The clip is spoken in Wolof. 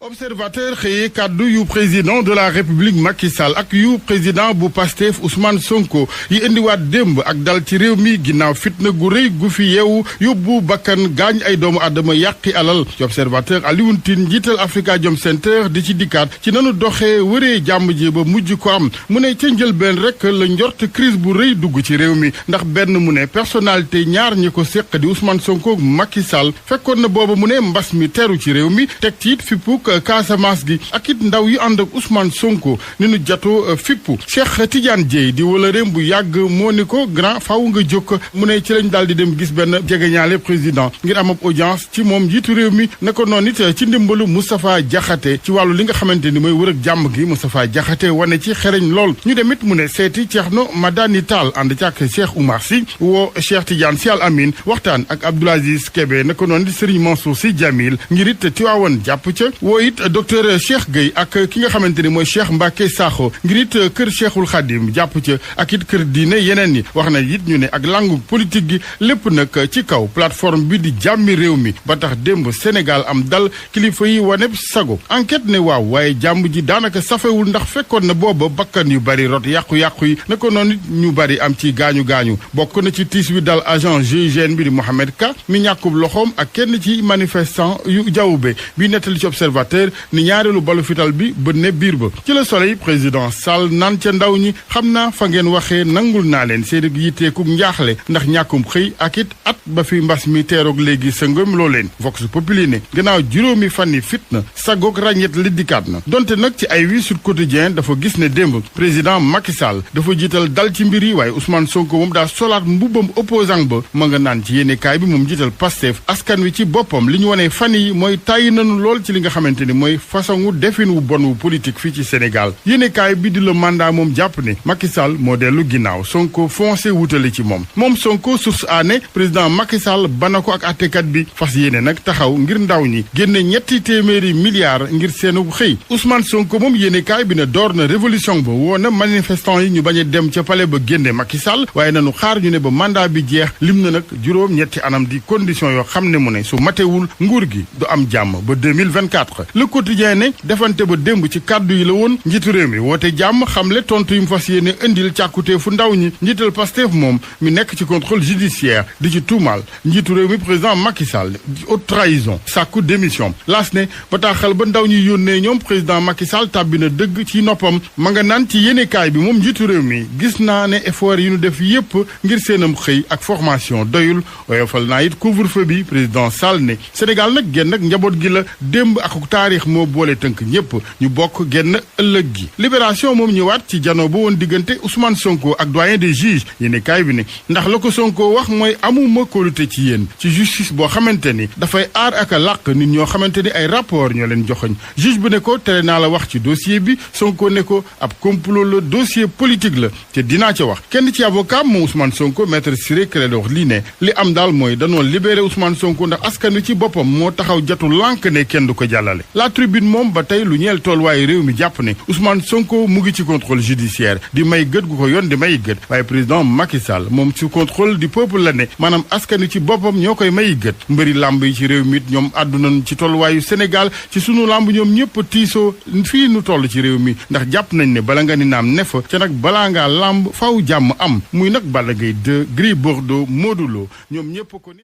observateur xëyee kàddu yu président de la république Macky Sall ak yu président bu Pastef Ousmane Sonko yi indiwaat démb ak dal ci réew mi ginnaaw fitna gu rëy gu fi yeewu yóbbu bakkan gaañ ay doomu aadama yàqi alal ci observateur Alioune Tine njiital Afrikajom Center di ci dikkaat ci nanu doxee wëree jàmm ji ba mujj ko am mu ne ca njëlbeen rek la njort crise bu rëy dugg ci réew mi ndax benn mu ne personnalité ñaar ñi ko séq di Ousmane Sonko Macky Sall fekkoon na booba mu ne mbas mi teru ci réew mi teg ci it fippuk Casamance gi ak it ndaw yu ànd ak Ousmane Sonko ni nu jatoo fippu Cheikh Tidiane Dièye di wala réem bu yàgg moo ni ko grand faw nga jóg mu ne ci lañ daal di dem gis benn jegeñaale président ngir am ab audience ci moom njiitu réew mi ne ko noonu it ci ndimbalu Moustapha Diakhaté ci wàllu li nga xamante ni mooy wër ak jàmm gi Moustapha Diakhaté wane ci xereñ lool ñu dem it mu ne seeti Thierno Madani Tall ànd ci ak Cheikh Oumar Sy woo Cheikh Tidiane Sy Al Amine waxtaan ak Abdoul Aziz Kébé ne ko noonu di Serigne Mansour Sy Djamil ngir it Tiwaawan jàpp ca woo it docteur Cheikh Gueye ak ki nga xamante ni mooy Cheikh Mbacké Sakho ngir it kër Cheikhul Khadim jàpp ca ak it kër diine yeneen yi wax na it ñu ne ak langu politique gi lépp nag ci kaw plateforme bi di jàmmi réew mi ba tax démb Sénégal am dal kilifa yi waneb sago enquête ne waaw waaye jàmm ji daanaka safewul ndax fekkoon na booba bakkan yu bari rot yàqu-yàqu yi ne ko noonu ñu bari am ci gaañu-gaañu bokk na ci tiis wi dal agent GIGN bi di Mohamed Ka mi ñàkkub loxoom ak kenn ci manifestant yu jawube bi nettali ci observateur ni ñaareelu balu fital bi bënne biir ba ci Le Soleil président Sall naan ca ndaw ñi xam naa fa ngeen waxee nangul naa leen seen yitteekub njaaxle ndax ñàkkum xëy ak it at ba fi mbas mi teeroog léegi sëngam loo leen Vox Populi ne gannaaw juróomi fan yi fitna sagoog ràññet li dikkaat na donte nag ci ay wi Sud Quotidien dafa gis ne démb président Macky Sall dafa jiital dal ci mbir yi waaye Ousmane Sonko moom daa solaat mbubbam opposant ba ma nga naan ci yéenekaay bi moom jiital Pastef askan wi ci boppam li ñu wone fan yi mooy tàyyi nanu lool ci li nga xamante ni mooy façon wu defin wu bon wu politique fii ci Sénégal yéenekaay bi di Le Mandat moom jàpp ne Macky Sall moo dellu ginnaaw Sonko foncé wutale ci moom Sonko source aané président Macky Sall bana ko ak àttekat bi fas yéene nag taxaw ngir ndaw ñi génne ñetti téeméeri milliards ngir seenu xëy Ousmane Sonko moom yéenekaay bi ne door na révolution ba woo na manifestant yi ñu bañ a dem ca palais ba génne Macky Sall waaye nanu xaar ñu ne ba mandat bi jeex lim na nag juróom ñetti anam di condition yoo xam ne mu ne su matewul nguur gi du am jàmm ba 2024 Le Quotidien ne defante ba démb ci kàddu yi la woon njiitu réew mi woote jàmm xamle tontu yu mu fas yéene indil càkkutee fu ndaw ñi njiital Pastef moom mi nekk ci contrôle judiciaire di ci tuumal njiitu réew mi président Macky Sall haute trahison sàkku démission laas ne bataaxal ba ndaw ñi yónnee ñoom président Macky Sall tàbbi na dëgg ci noppam ma nga naan ci yéenekaay bi moom njiitu réew mi gis naa ne effort yi ñu def yépp ngir seenam xëy ak formation doyul woyofal naa it couvre-feu bi président Sall ne Sénégal nag génn ak njaboot gi la démb ak taarix moo boole tënk ñépp ñu bokk génn ëllëg gi libération moom ñëwaat ci janoo ba woon diggante Ousmane Sonko ak doyen des juges yéenekaay bi ne ndax la ko Sonko wax mooy amuma kóolute ci yéen ci justice boo xamante ni dafay aar ak a làq nit ñoo xamante ni ay rapport ñoo leen joxoñ juge bi ne ko tere naa la wax ci dossier bi Sonko ne ko ab complot la dossier politique la te dinaa ca wax kenn ci avocat moom Ousmane Sonko maître Ciré Clédor Ly ne li am daal mooy danoo libéré Ousmane Sonko ndax askan wi ci boppam moo taxaw jatu lànk ne kenn du ko jàllale la tribune moom ba tey lu ñeel toolwaaye réew mi jàpp ne Ousmane Sonko mu ngi ci contrôle judiciaire di may gët gu ko yoon di may gët waaye président Macky Sall moom ci contrôle du peuple la ne maanaam askan wi ci boppam ñoo koy may gët mbëri làmb yi ci réew mi it ñoom àdduna ci tolluwaayu Sénégal ci sunu làmb ñoom ñëpp tiisoo fii nu toll ci réew mi ndax jàpp nañ ne bala nga ni naam ne fa ca nag balaa ngaa làmb faw jàmm am muy nag Balla Gaye 2 Gris Bordeaux Modou Lo ñoom ñëpp ko ni